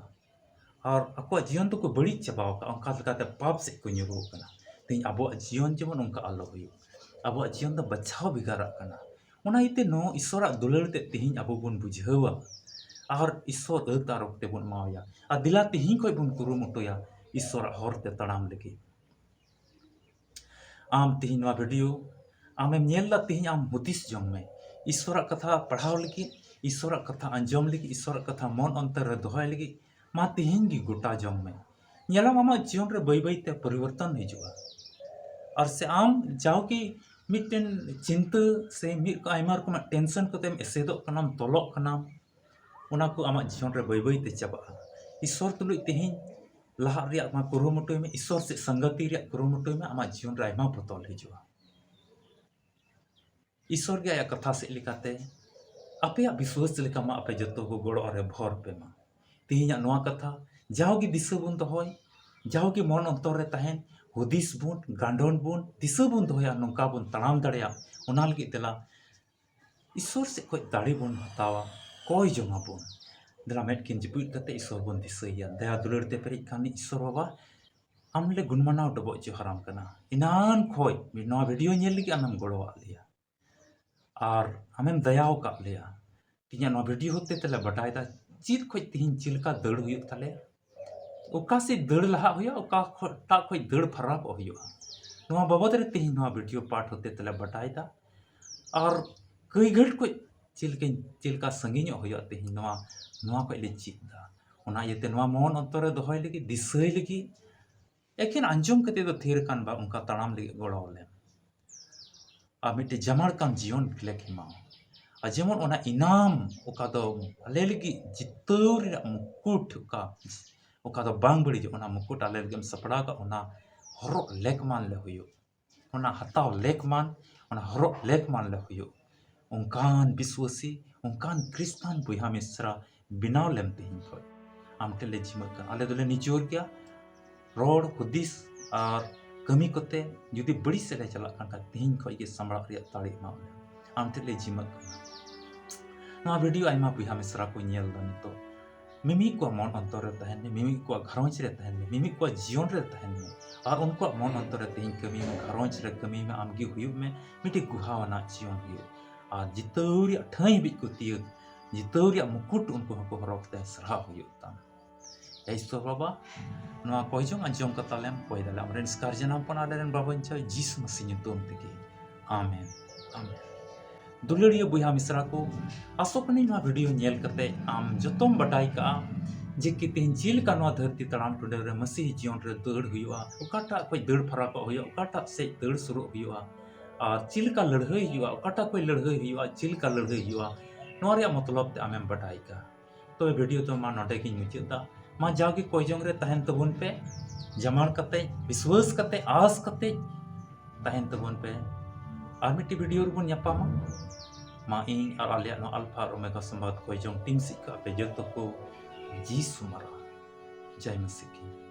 ᱟᱨ ᱟᱠᱚᱣᱟᱜ ᱡᱤᱭᱚᱱ ᱫᱚᱠᱚ ᱵᱟᱹᱲᱤᱡ ᱪᱟᱵᱟᱣ ᱟᱠᱟᱫᱼᱟ᱾ ᱚᱱᱠᱟ ᱞᱮᱠᱟᱛᱮ ᱯᱟᱯ ᱥᱮᱫ ᱠᱚ ᱧᱩᱨᱩ ᱟᱠᱟᱱᱟ᱾ ᱛᱮᱦᱮᱧ ᱟᱵᱚᱣᱟᱜ ᱡᱤᱭᱚᱱ ᱡᱮᱢᱚᱱ ᱚᱱᱠᱟ ᱟᱞᱚ ᱦᱩᱭᱩᱜ, ᱟᱵᱚᱣᱟᱜ ᱡᱤᱭᱚᱱ ᱫᱚ ᱵᱟᱪᱷᱟᱣ ᱵᱷᱮᱜᱟᱨᱟᱜ ᱠᱟᱱᱟ᱾ ᱚᱱᱟ ᱤᱭᱟᱹᱛᱮ ᱱᱚᱣᱟ ᱤᱥᱥᱚᱨᱟᱜ ᱫᱩᱞᱟᱹᱲ ᱛᱮ ᱛᱮᱦᱮᱧ ᱟᱵᱚ ᱵᱚᱱ ᱵᱩᱡᱷᱟᱹᱣᱟ ᱟᱨ ᱤᱥᱥᱚᱨ ᱟᱹᱛ ᱟᱨᱚᱠ ᱛᱮᱵᱚᱱ ᱮᱢᱟᱣᱟᱭᱟ᱾ ᱟᱨ ᱫᱮᱞᱟ ᱛᱮᱦᱮᱧ ᱠᱷᱚᱱ ᱵᱚᱱ ᱠᱩᱨᱩᱢᱩᱴᱩᱭᱟ ᱤᱥᱥᱚᱨᱟᱜ ᱦᱚᱨ ᱛᱮ ᱛᱟᱲᱟᱢ ᱞᱟᱹᱜᱤᱫ᱾ ᱟᱢ ᱛᱮᱦᱮᱧ ᱱᱚᱣᱟ ᱵᱷᱤᱰᱤᱭᱳ ᱟᱢᱮᱢ ᱧᱮᱞ ᱫᱟ, ᱛᱮᱦᱮᱧ ᱟᱢ ᱦᱩᱫᱤᱥ ᱡᱚᱝ ᱢᱮ᱾ ᱤᱥᱥᱚᱨᱟᱜ ᱠᱟᱛᱷᱟ ᱯᱟᱲᱦᱟᱣ ᱞᱟᱹᱜᱤᱫ, ᱤᱥᱥᱚᱨᱟᱜ ᱠᱟᱛᱷᱟ ᱟᱸᱡᱚᱢ ᱞᱟᱹᱜᱤᱫ, ᱤᱥᱥᱚᱨᱟᱜ ᱠᱟᱛᱷᱟ ᱢᱚᱱ ᱚᱱᱛᱚᱨ ᱨᱮ ᱫᱚᱦᱚᱭ ᱞᱟᱹᱜᱤᱫ ᱢᱟ ᱛᱮᱦᱮᱧ ᱜᱮ ᱜᱚᱴᱟ ᱡᱚᱝ ᱢᱮ᱾ ᱧᱮᱞᱟᱢ ᱟᱢᱟᱜ ᱡᱤᱭᱚᱱ ᱨᱮ ᱵᱟᱹᱭ ᱵᱟᱹᱭ ᱛᱮ ᱯᱚᱨᱤᱵᱚᱨᱛᱚᱱ ᱦᱤᱡᱩᱜᱼᱟ᱾ ᱟᱨ ᱥᱮ ᱟᱢ ᱡᱟᱣᱜᱮ ᱢᱤᱫᱴᱮᱱ ᱪᱤᱱᱛᱟᱹ ᱥᱮ ᱢᱤᱫ ᱟᱭᱢᱟ ᱨᱚᱠᱚᱢᱟᱜ ᱴᱮᱱᱥᱚᱱ ᱠᱚᱛᱮᱢ ᱮᱥᱮᱫᱚᱜ ᱠᱟᱱᱟᱢ, ᱛᱚᱞᱚᱜ ᱠᱟᱱᱟᱢ, ᱚᱱᱟ ᱠᱚ ᱟᱢᱟᱜ ᱡᱤᱭᱚᱱ ᱨᱮ ᱵᱟᱹᱭ ᱵᱟᱹᱭ ᱛᱮ ᱪᱟᱵᱟᱜᱼᱟ᱾ ᱤᱥᱥᱚᱨ ᱛᱩᱞᱩᱡ ᱛᱮᱦᱮᱧ ᱞᱟᱦᱟᱜ ᱨᱮᱭᱟᱜ ᱢᱟ ᱠᱩᱨᱩᱢᱩᱴᱩᱭ ᱢᱮ, ᱤᱥᱥᱚᱨ ᱥᱮᱫ ᱥᱟᱝᱜᱟᱛᱤ ᱨᱮᱭᱟᱜ ᱠᱩᱨᱩᱢᱩᱴᱩᱭ ᱢᱮ, ᱟᱢᱟᱜ ᱡᱤᱭᱚᱱ ᱨᱮ ᱟᱭᱢᱟ ᱵᱚᱫᱚᱞ ᱦᱤᱡᱩᱜᱼᱟ᱾ ᱤᱥᱥᱚᱨ ᱜᱮ ᱟᱭᱟᱜ ᱠᱟᱛᱷᱟ ᱥᱮᱫ ᱞᱮᱠᱟᱛᱮ ᱟᱯᱮᱭᱟᱜ ᱵᱤᱥᱣᱟᱥ ᱞᱮᱠᱟ ᱢᱟ ᱟᱯᱮ ᱡᱚᱛᱚ ᱠᱚ ᱜᱚᱲᱚ ᱨᱮ ᱵᱷᱚᱨ ᱯᱮ ᱢᱟ᱾ ᱛᱮᱦᱮᱧᱟᱜ ᱱᱚᱣᱟ ᱠᱟᱛᱷᱟ ᱡᱟᱣᱜᱮ ᱫᱤᱥᱟᱹ ᱵᱚᱱ ᱫᱚᱦᱚᱭ, ᱡᱟᱣᱜᱮ ᱢᱚᱱ ᱚᱱᱛᱚᱨ ᱨᱮ ᱛᱟᱦᱮᱱ, ᱦᱩᱫᱤᱥ ᱵᱚᱱ, ᱜᱟᱸᱰᱚᱱ ᱵᱚᱱ, ᱫᱤᱥᱟᱹ ᱵᱚᱱ ᱫᱚᱦᱚᱭᱟ, ᱱᱚᱝᱠᱟ ᱵᱚᱱ ᱛᱟᱲᱟᱢ ᱫᱟᱲᱮᱭᱟᱜ᱾ ᱚᱱᱟ ᱞᱟᱹᱜᱤᱫ ᱫᱮᱞᱟ ᱤᱥᱥᱚᱨ ᱥᱮᱫ ᱠᱷᱚᱱ ᱫᱟᱲᱮ ᱵᱚᱱ ᱦᱟᱛᱟᱣᱟ, ᱠᱚᱭ ᱡᱚᱝ ᱟᱵᱚᱱ᱾ ᱫᱮᱞᱟ ᱢᱮᱫ ᱠᱤᱱ ᱡᱟᱹᱯᱤᱫ ᱠᱟᱛᱮ ᱤᱥᱥᱚᱨ ᱵᱚᱱ ᱫᱤᱥᱟᱹᱭᱮᱭᱟ᱾ ᱫᱟᱭᱟ ᱫᱩᱞᱟᱹᱲ ᱛᱮ ᱯᱮᱨᱮᱡ ᱠᱷᱟᱱ ᱤᱥᱥᱚᱨ ᱵᱟᱵᱟ, ᱟᱢ ᱞᱮ ᱜᱩᱱᱢᱟᱱᱟᱣ ᱰᱚᱵᱚᱜ ᱡᱚᱦᱟᱨᱟᱢ ᱠᱟᱱᱟ᱾ ᱮᱱᱟᱱ ᱠᱷᱚᱱ ᱱᱚᱣᱟ ᱵᱷᱤᱰᱤᱭᱳ ᱧᱮᱞ ᱞᱟᱹᱜᱤᱫ ᱟᱢᱮᱢ ᱜᱚᱲᱚᱣᱟᱜ ᱞᱮᱭᱟ᱾ ᱟᱨ ᱟᱢᱮᱢ ᱫᱟᱭᱟᱣ ᱟᱠᱟᱫ ᱞᱮᱭᱟ᱾ ᱛᱮᱦᱮᱧᱟᱜ ᱱᱚᱣᱟ ᱵᱷᱤᱰᱤᱭᱳ ᱦᱚᱛᱮ ᱛᱮᱞᱮ ᱵᱟᱰᱟᱭ ᱫᱟ ᱪᱮᱫ ᱠᱷᱚᱡ ᱛᱮᱦᱮᱧ ᱪᱮᱫ ᱞᱮᱠᱟ ᱫᱟᱹᱲ ᱦᱩᱭᱩᱜ ᱛᱟᱞᱮᱭᱟ, ᱚᱠᱟ ᱥᱮᱫ ᱫᱟᱹᱲ ᱞᱟᱦᱟᱜ ᱦᱩᱭᱩᱜᱼᱟ, ᱚᱠᱟ ᱠᱷᱚᱡ, ᱚᱠᱟ ᱠᱷᱚᱡ ᱫᱟᱹᱲ ᱯᱷᱟᱨᱟᱠᱚᱜ ᱦᱩᱭᱩᱜᱼᱟ᱾ ᱱᱚᱣᱟ ᱵᱟᱵᱚᱫ ᱨᱮ ᱛᱮᱦᱮᱧ ᱱᱚᱣᱟ ᱵᱷᱤᱰᱤᱭᱳ ᱯᱟᱴ ᱦᱚᱛᱮ ᱛᱮᱞᱮ ᱵᱟᱰᱟᱭ ᱫᱟ᱾ ᱟᱨ ᱠᱟᱹᱭᱜᱷᱟᱹᱴ ᱠᱷᱚᱡ ᱪᱮᱫ ᱞᱮᱠᱟᱧ, ᱪᱮᱫ ᱞᱮᱠᱟ ᱥᱟᱺᱜᱤᱧᱚᱜ ᱦᱩᱭᱩᱜᱼᱟ ᱛᱮᱦᱮᱧ, ᱱᱚᱣᱟ, ᱱᱚᱣᱟ ᱠᱷᱚᱡ ᱞᱮ ᱪᱮᱫ ᱮᱫᱟ᱾ ᱚᱱᱟ ᱤᱭᱟᱹᱛᱮ ᱱᱚᱣᱟ ᱢᱚᱱ ᱚᱱᱛᱚᱨ ᱨᱮ ᱫᱚᱦᱚᱭ ᱞᱟᱹᱜᱤᱫ, ᱫᱤᱥᱟᱹᱭ ᱞᱟᱹᱜᱤᱫ, ᱮᱠᱮᱱ ᱟᱸᱡᱚᱢ ᱠᱟᱛᱮ ᱫᱚ ᱛᱷᱤᱨ ᱟᱠᱟᱱ ᱵᱟ ᱚᱱᱠᱟ ᱛᱟᱲᱟᱢ ᱞᱟᱹᱜᱤᱫ ᱜᱚᱲᱚ ᱞᱮᱢ᱾ ᱟᱨ ᱢᱤᱫᱴᱮᱡ ᱡᱟᱢᱟᱲ ᱠᱟᱱ ᱡᱤᱭᱚᱱ ᱞᱮ ᱠᱷᱮᱢᱟᱣ᱾ ᱟᱨ ᱡᱮᱢᱚᱱ ᱚᱱᱟ ᱤᱱᱟᱢ ᱚᱠᱟ ᱫᱚ ᱟᱞᱮ ᱞᱟᱹᱜᱤᱫ ᱡᱤᱛᱟᱹᱣ ᱨᱮᱱᱟᱜ ᱢᱩᱠᱩᱴ, ᱚᱠᱟ, ᱚᱠᱟ ᱫᱚ ᱵᱟᱝ ᱵᱟᱹᱲᱤᱡᱚᱜ, ᱚᱱᱟ ᱢᱩᱠᱩᱴ ᱟᱞᱮ ᱞᱟᱹᱜᱤᱫ ᱮᱢ ᱥᱟᱯᱲᱟᱣ ᱠᱟᱜ, ᱚᱱᱟ ᱦᱚᱨᱚᱜ ᱞᱮᱠ ᱢᱟᱱ ᱞᱮ ᱦᱩᱭᱩᱜ, ᱚᱱᱟ ᱦᱟᱛᱟᱣ ᱞᱮᱠ ᱢᱟᱱ, ᱚᱱᱟ ᱦᱚᱨᱚᱜ ᱞᱮᱠ ᱢᱟᱱ ᱞᱮ ᱦᱩᱭᱩᱜ᱾ ᱚᱱᱠᱟᱱ ᱵᱤᱥᱣᱟᱹᱥᱤ, ᱚᱱᱠᱟᱱ ᱠᱷᱨᱤᱥᱴᱟᱱ ᱵᱚᱭᱦᱟ ᱢᱤᱥᱨᱟ ᱵᱮᱱᱟᱣ ᱞᱮᱢ ᱛᱮᱦᱮᱧ ᱠᱷᱚᱡ᱾ ᱟᱢ ᱴᱷᱮᱱ ᱞᱮ ᱡᱤᱢᱟᱹᱜ ᱠᱟᱱᱟ᱾ ᱟᱞᱮ ᱫᱚᱞᱮ ᱱᱤᱡᱚᱨ ᱜᱮᱭᱟ᱾ ᱨᱚᱲ, ᱦᱩᱫᱤᱥ ᱟᱨ ᱠᱟᱹᱢᱤ ᱠᱚᱛᱮ ᱡᱩᱫᱤ ᱵᱟᱹᱲᱤᱡ ᱥᱮᱫ ᱞᱮ ᱪᱟᱞᱟᱜ ᱠᱟᱱ ᱠᱷᱟᱡ, ᱛᱮᱦᱮᱧ ᱠᱷᱚᱡ ᱜᱮ ᱥᱟᱢᱵᱲᱟᱜ ᱨᱮᱭᱟᱜ ᱫᱟᱲᱮ ᱮᱢᱟᱜ ᱞᱮ᱾ ᱟᱢ ᱴᱷᱮᱱ ᱞᱮ ᱡᱤᱢᱟᱹᱜ ᱠᱟᱱᱟ᱾ ᱱᱚᱣᱟ ᱵᱷᱤᱰᱤᱭᱳ ᱟᱭᱢᱟ ᱵᱚᱭᱦᱟ ᱢᱤᱥᱨᱟ ᱠᱚ ᱧᱮᱞ ᱮᱫᱟ ᱱᱤᱛᱚᱜ᱾ ᱢᱤᱢᱤᱫ ᱠᱚᱣᱟᱜ ᱢᱚᱱ ᱚᱱᱛᱚᱨ ᱨᱮ ᱛᱟᱦᱮᱱ ᱢᱮ, ᱢᱤᱢᱤᱫ ᱠᱚᱣᱟᱜ ᱜᱷᱟᱨᱚᱸᱡᱽ ᱨᱮ ᱛᱟᱦᱮᱱ ᱢᱮ, ᱢᱤᱢᱤᱫ ᱠᱚᱣᱟᱜ ᱡᱤᱭᱚᱱ ᱨᱮ ᱛᱟᱦᱮᱱ ᱢᱮ᱾ ᱟᱨ ᱩᱱᱠᱩᱣᱟᱜ ᱢᱚᱱ ᱚᱱᱛᱚᱨ ᱨᱮ ᱛᱮᱦᱮᱧ ᱠᱟᱹᱢᱤ ᱢᱮ, ᱜᱷᱟᱨᱚᱸᱡᱽ ᱨᱮ ᱠᱟᱹᱢᱤ ᱢᱮ, ᱟᱢ ᱜᱮ ᱦᱩᱭᱩᱜ ᱢᱮ, ᱢᱤᱫᱴᱤᱡ ᱜᱩᱦᱟᱣ ᱟᱱᱟᱜ ᱡᱤᱭᱚᱱ ᱦᱩᱭᱩᱜ᱾ ᱟᱨ ᱡᱤᱛᱟᱹᱣ ᱨᱮᱭᱟᱜ ᱴᱷᱟᱹᱭ ᱦᱟᱹᱵᱤᱡ ᱠᱚ ᱛᱤᱭᱟᱹᱜ, ᱡᱤᱛᱟᱹᱣ ᱨᱮᱭᱟᱜ ᱢᱩᱠᱩᱴ ᱩᱱᱠᱩ ᱦᱚᱸᱠᱚ ᱦᱚᱨᱚᱜ ᱛᱮ ᱥᱟᱨᱦᱟᱣ ᱦᱩᱭᱩᱜ ᱛᱟᱢ᱾ ᱦᱮ ᱤᱥᱣᱚᱨ ᱵᱟᱵᱟ, ᱱᱚᱣᱟ ᱠᱚᱭ ᱡᱚᱝ ᱟᱸᱡᱚᱢ ᱠᱟᱛᱟ ᱞᱮᱢ ᱠᱚᱭ ᱫᱟᱞᱮ ᱟᱢᱨᱮᱱ ᱥᱠᱟᱨ ᱡᱟᱱᱟᱢ ᱯᱚᱱᱟ ᱟᱞᱮᱨᱮᱱ ᱵᱟᱵᱚᱱ ᱪᱟᱹᱭ ᱡᱤᱥᱩ ᱢᱟᱹᱥᱤ ᱧᱩᱛᱩᱢ ᱛᱮᱜᱮ᱾ ᱟᱢᱮᱱ᱾ ᱟᱢᱮᱱ᱾ ᱫᱩᱞᱟᱹᱲᱤᱭᱟᱹ ᱵᱚᱭᱦᱟ ᱢᱤᱥᱨᱟ ᱠᱚ, ᱟᱥᱚᱜ ᱠᱟᱹᱱᱟᱹᱧ ᱱᱚᱣᱟ ᱵᱷᱤᱰᱤᱭᱳ ᱧᱮᱞ ᱠᱟᱛᱮ ᱟᱢ ᱡᱚᱛᱚᱢ ᱵᱟᱰᱟᱭ ᱠᱟᱜᱼᱟ ᱡᱮ ᱠᱤ ᱛᱮᱦᱮᱧ ᱪᱮᱫ ᱞᱮᱠᱟ ᱱᱚᱣᱟ ᱫᱷᱟᱹᱨᱛᱤ ᱛᱟᱲᱟᱢ ᱴᱩᱰᱟᱹ ᱨᱮ ᱢᱟᱹᱥᱤ ᱡᱤᱭᱚᱱ ᱨᱮ ᱫᱟᱹᱲ ᱦᱩᱭᱩᱜᱼᱟ, ᱚᱠᱟᱴᱟᱜ ᱠᱷᱚᱡ ᱫᱟᱹᱲ ᱯᱷᱟᱨᱟᱠᱚᱜ ᱦᱩᱭᱩᱜᱼᱟ, ᱚᱠᱟᱴᱟᱜ ᱥᱮᱡ ᱫᱟᱹᱲ ᱥᱩᱨᱩᱜ ᱦᱩᱭᱩᱜᱼᱟ, ᱟᱨ ᱪᱮᱫ ᱞᱮᱠᱟ ᱞᱟᱹᱲᱦᱟᱹᱭ ᱦᱩᱭᱩᱜᱼᱟ, ᱚᱠᱟᱴᱟᱜ ᱠᱷᱚᱡ ᱞᱟᱹᱲᱦᱟᱹᱭ ᱦᱩᱭᱩᱜᱼᱟ, ᱪᱮᱫ ᱞᱮᱠᱟ ᱞᱟᱹᱲᱦᱟᱹᱭ ᱦᱩᱭᱩᱜᱼᱟ, ᱱᱚᱣᱟ ᱨᱮᱭᱟᱜ ᱢᱚᱛᱞᱚᱵ ᱛᱮ ᱟᱢᱮᱢ ᱵᱟᱰᱟᱭ ᱠᱟᱜᱼᱟ᱾ ᱛᱚᱵᱮ ᱵᱷᱤᱰᱤᱭᱳ ᱫᱚ ᱢᱟ ᱱᱚᱰᱮ ᱜᱤᱧ ᱢᱩᱪᱟᱹᱫ ᱫᱟ᱾ ᱢᱟ ᱡᱟᱣᱜᱮ ᱠᱚᱭ ᱡᱚᱝ ᱨᱮ ᱛᱟᱦᱮᱱ ᱛᱟᱵᱚᱱ ᱯᱮ, ᱡᱟᱢᱟᱲ ᱠᱟᱛᱮ, ᱵᱤᱥᱣᱟᱹᱥ ᱠᱟᱛᱮ, ᱟᱥ ᱠᱟᱛᱮ ᱛᱟᱦᱮᱱ ᱛᱟᱵᱚᱱ ᱯᱮ᱾ ᱟᱨ ᱢᱤᱫᱴᱤᱡ ᱵᱷᱤᱰᱤᱭᱳ ᱨᱮᱵᱚᱱ ᱧᱟᱯᱟᱢᱟ᱾ ᱢᱟ ᱤᱧ ᱟᱨ ᱟᱞᱮᱭᱟᱜ ᱱᱚᱣᱟ ᱟᱞᱯᱷᱟ ᱟᱨ ᱳᱢᱮᱜᱟ ᱥᱚᱢᱵᱟᱫ ᱠᱚᱭ ᱡᱚᱝ ᱴᱤᱢ ᱥᱮᱫ ᱠᱷᱚᱱ ᱟᱯᱮ ᱡᱚᱛᱚ ᱠᱚ ᱡᱤᱥᱩ ᱢᱟᱨᱟ ᱡᱟᱭ ᱢᱟᱹᱥᱤ ᱠᱤ᱾